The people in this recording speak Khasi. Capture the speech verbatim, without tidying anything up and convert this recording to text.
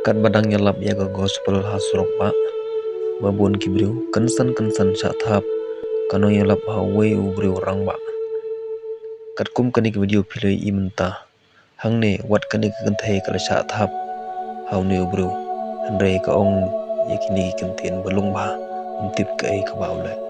Katba dang ïalap ïa ka gospel ha surok bah, ba bun ki briew kynsan kynsan shah thap ka nongïalap ha uwei u briew rangbah. Katkum kane ka video phi la ïohi mynta, hangne wat kane ka kynthei ka la shah thap ha une u briew, hynrei ka ong ïa kine ki kyntien ba lung bha, ym tip kaei kaba u leh.